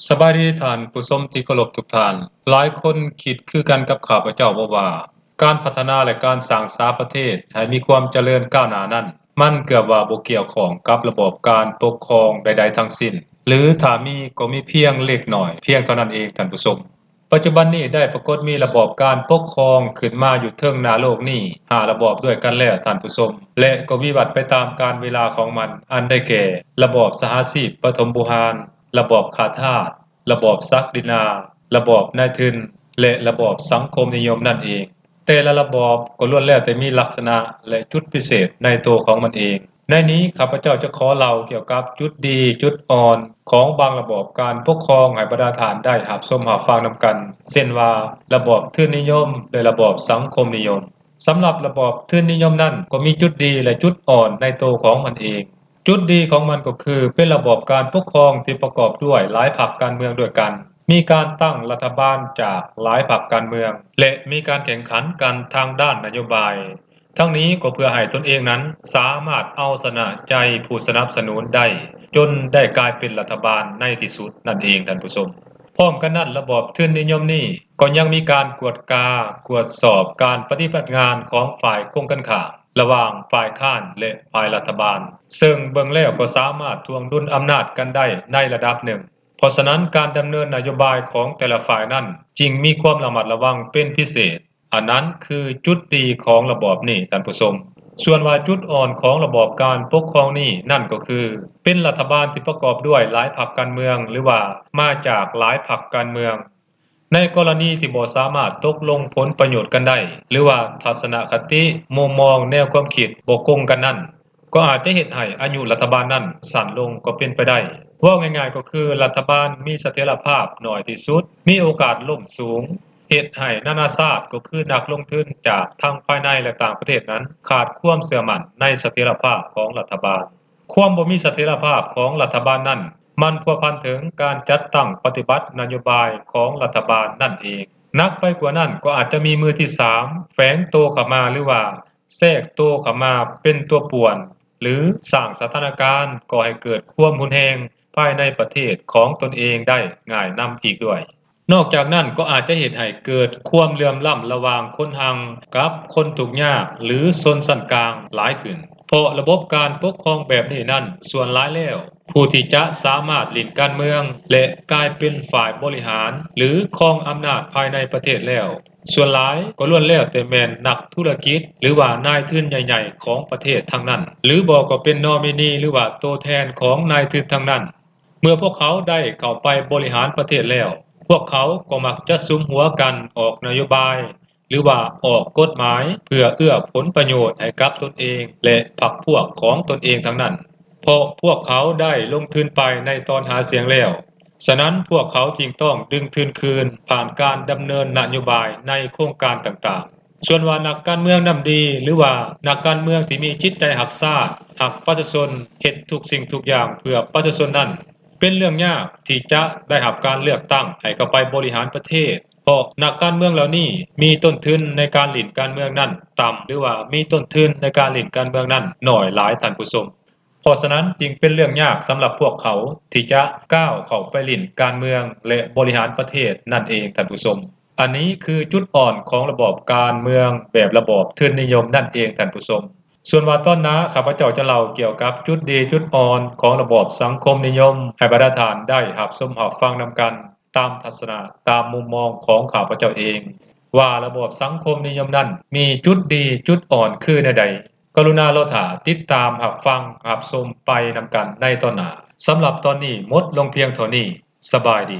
ສະບາຍດີທ່ານຜູ້ຊົມທີ່ເຄົາລົບທຸກທ່ານ. ຫຼາຍຄົນຄິດຄືກັນກັບຂ້າພະເຈົ້າບໍ່ວ່າ ການພັດທະນາ ແລະ ການສ້າງສາປະເທດໃຫ້ມີຄວາມຈະເລີນກ້າວໜ້ານັ້ນ ມັນເກືອບວ່າບໍ່ກ່ຽວຂ້ອງກັບລະບອບການປົກຄອງໃດໆທັງສິ້ນ ຫຼື ຖ້າມີກໍມີພຽງເລັກນ້ອຍພຽງເທົ່ານັ້ນເອງທ່ານຜູ້ຊົມ. ປັດຈຸບັນນີ້ໄດ້ປາກົດມີລະບອບການປົກຄອງຂຶ້ນມາຢູ່ເທິງໜ້າໂລກນີ້ຫ້າລະບອບດ້ວຍກັນແລ້ວທ່ານຜູ້ຊົມ ແລະ ກໍວິວັດໄປຕາມການເວລາຂອງມັນ ອັນໄດ້ແກ່ ລະບອບສະຫະຊີບປະຖົມບູຮານ, ລະບອບຂ້າທາດ, ລະບອບສັກດິນາ, ລະບອບນາຍທຶນ ແລະ ລະບອບສັງຄົມນິຍົມນັ້ນເອງ. ແຕ່ລະລະບອບກໍລ້ວນແລ້ວແຕ່ມີລັກສະນະ ແລະ ຈຸດພິເສດໃນໂຕຂອງມັນເອງ. ໃນນີ້ຂ້າພະເຈົ້າຈະຂໍເລົ່າກ່ຽວກັບຈຸດດີຈຸດອ່ອນຂອງບາງລະບອບການປົກຄອງໃຫ້ບັນດາທ່ານໄດ້ຮັບຊົມຮັບຟັງນຳກັນ ເຊັ່ນວ່າ ລະບອບທຶນນິຍົມ ແລະ ລະບອບສັງຄົມນິຍົມ. ສຳລັບລະບອບທຶນນິຍົມນັ້ນກໍມີຈຸດດີ ແລະ ຈຸດອ່ອນໃນໂຕຂອງມັນເອງ. ຈຸດດີຂອງມັນກໍຄືເປັນລະບອບການປົກຄອງທີ່ປະກອບດ້ວຍຫຼາຍພັກການເມືອງດ້ວຍກັນ, ມີການຕັ້ງລັດຖະບານຈາກຫຼາຍພັກການເມືອງ ແລະ ມີການແຂ່ງຂັນກັນທາງດ້ານນະໂຍບາຍ. ທັງນີ້ກໍເພື່ອໃຫ້ຕົນເອງນັ້ນສາມາດເອົາຊະນະໃຈຜູ້ສະໜັບສະໜູນໄດ້ ຈົນໄດ້ກາຍເປັນລັດຖະບານໃນທີ່ສຸດນັ້ນເອງທ່ານຜູ້ຊົມ. ພ້ອມກັນນັ້ນ ລະບອບທຶນນິຍົມນີ້ກໍຍັງມີການກວດກາ, ກວດສອບການປະຕິບັດງານຂອງຝ່າຍກົງກັນຂ້າມ ລະຫວ່າງຝ່າຍຄ້ານ ແລະ ຝ່າຍລັດຖະບານ, ເຊິ່ງເບິ່ງແລ້ວກໍສາມາດຖ່ວງດຸນອຳນາດກັນໄດ້ໃນລະດັບໜຶ່ງ. ເພາະສະນັ້ນ ການດຳເນີນນະໂຍບາຍຂອງແຕ່ລະຝ່າຍນັ້ນຈຶ່ງມີຄວາມລະມັດລະວັງເປັນພິເສດ. ອັນນັ້ນຄືຈຸດດີຂອງລະບອບນີ້ທ່ານຜູ້ຊົມ. ສ່ວນວ່າຈຸດອ່ອນຂອງລະບອບການປົກຄອງນີ້ນັ້ນກໍຄື ເປັນລັດຖະບານທີ່ປະກອບດ້ວຍຫຼາຍພັກການເມືອງ ຫຼືວ່າມາຈາກຫຼາຍພັກການເມືອງ. ໃນກໍລະນີທີ່ບໍ່ສາມາດຕົກລົງຜົນປະໂຫຍດກັນໄດ້ ຫຼືວ່າທັດສະນະຄະຕິ, ມຸມມອງ, ແນວຄວາມຄິດບໍ່ກົງກັນນັ້ນ ກໍອາດຈະເຮັດໃຫ້ອາຍຸລັດຖະບານນັ້ນສັ້ນລົງກໍເປັນໄປໄດ້. ເວົ້າງ່າຍໆກໍຄືລັດຖະບານມີສະຖຽນລະພາບໜ້ອຍທີ່ສຸດ, ມີໂອກາດລົ້ມສູງ, ເຮັດໃຫ້ນານາຊາດ ກໍຄືນັກລົງທຶນຈາກທັງພາຍໃນ ແລະ ຕ່າງປະເທດນັ້ນ ຂາດຄວາມເຊື່ອໝັ້ນໃນສະຖຽນລະພາບຂອງລັດຖະບານ. ຄວາມບໍ່ມີສະຖຽນລະພາບຂອງລັດຖະບານນັ້ນ ມັນພົວພັນເຖິງການຈັດຕັ້ງປະຕິບັດນະໂຍບາຍຂອງລັດຖະບານນັ້ນເອງ. ໜັກໄປກວ່ານັ້ນກໍອາດຈະມີມືທີສາມແຝງໂຕເຂົ້າມາ ຫຼືວ່າແຊກໂຕເຂົ້າມາເປັນຕົວປ່ວນ ຫຼື ສ້າງສະຖານະການກໍ່ໃຫ້ເກີດຄວາມຮຸນແຮງພາຍໃນປະເທດຂອງຕົນເອງໄດ້ງ່າຍນຳອີກດ້ວຍ. ນອກຈາກນັ້ນກໍອາດຈະເຮັດໃຫ້ເກີດຄວາມເຫຼື່ອມລ້ຳລະຫວ່າງຄົນຮັ່ງກັບຄົນທຸກຍາກ ຫຼື ຊົນຊັ້ນກາງຫຼາຍຂຶ້ນ ເພາະລະບົບການປົກຄອງແບບນີ້ນັ້ນ ສ່ວນຫຼາຍແລ້ວ ຜູ້ທີ່ຈະສາມາດຫຼິ້ນການເມືອງ ແລະ ກາຍເປັນຝ່າຍບໍລິຫານ ຫຼື ຄອງອຳນາດພາຍໃນປະເທດແລ້ວ ສ່ວນຫຼາຍກໍລ້ວນແລ້ວແຕ່ແມ່ນນັກທຸລະກິດ ຫຼືວ່ານາຍທຶນໃຫຍ່ໆຂອງປະເທດທັງນັ້ນ ຫຼືບໍ່ກໍເປັນນໍມິນີ ຫຼືວ່າໂຕແທນຂອງນາຍທຶນທັງນັ້ນ. ເມື່ອພວກເຂົາໄດ້ເຂົ້າໄປບໍລິຫານປະເທດແລ້ວ, ພວກເຂົາກໍມັກຈະສຸມຫົວກັນອອກນະໂຍບາຍ ຫຼືວ່າອອກກົດໝາຍເພື່ອເອື້ອຜົນປະໂຫຍດໃຫ້ກັບຕົນເອງ ແລະ ພັກພວກຂອງຕົນເອງທັງນັ້ນ, ເພາະພວກເຂົາໄດ້ລົງທຶນໄປໃນຕອນຫາສຽງແລ້ວ. ສະນັ້ນ, ພວກເຂົາຈຶ່ງຕ້ອງດຶງທຶນຄືນຜ່ານການດຳເນີນນະໂຍບາຍໃນໂຄງການຕ່າງໆ. ສ່ວນວ່ານັກການເມືອງນ້ຳດີ ຫຼືວ່ານັກການເມືອງທີ່ມີຈິດໃຈຮັກຊາດ, ຮັກປະຊາຊົນ, ເຮັດທຸກສິ່ງທຸກຢ່າງເພື່ອປະຊາຊົນນັ້ນ, ເປັນເລື່ອງຍາກທີ່ຈະໄດ້ຮັບການເລືອກຕັ້ງໃຫ້ເຂົ້າໄປບໍລິຫານປະເທດ, ເພາະນັກການເມືອງເຫຼົ່ານີ້ມີຕົ້ນທຶນໃນການຫຼິ້ນການເມືອງນັ້ນຕ່ຳ ຫຼືວ່າມີຕົ້ນທຶນໃນການຫຼິ້ນການເມືອງນັ້ນໜ້ອຍຫຼາຍ, ທ່ານຜູ້ຊົມ. ເພາະສະນັ້ນຈຶ່ງເປັນເລື່ອງຍາກສຳລັບພວກເຂົາທີ່ຈະກ້າວເຂົ້າໄປຫຼິ້ນການເມືອງ ແລະ ບໍລິຫານປະເທດນັ້ນເອງ, ທ່ານຜູ້ຊົມ. ອັນນີ້ຄືຈຸດອ່ອນຂອງລະບອບການເມືອງແບບລະບອບທຶນນິຍົມນັ້ນເອງ, ທ່ານຜູ້ຊົມ. ສ່ວນວ່າຕອນໜ້າ ຂ້າພະເຈົ້າຈະເລົ່າກ່ຽວກັບຈຸດດີຈຸດອ່ອນຂອງລະບອບສັງຄົມນິຍົມ ໃຫ້ບັນດາທ່ານໄດ້ຮັບຊົມຮັບຟັງນຳກັນ ຕາມທັດສະນະ, ຕາມມຸມມອງຂອງຂ້າພະເຈົ້າເອງ ວ່າລະບອບສັງຄົມນິຍົມນັ້ນມີຈຸດດີຈຸດອ່ອນຄືແນວໃດ. ກະລຸນາລໍຖ້າຕິດຕາມຮັບຟັງຮັບຊົມໄປນຳກັນໃນຕອນໜ້າ. ສຳລັບຕອນນີ້ໝົດລົງພຽງເທົ່ານີ້. ສະບາຍດີ.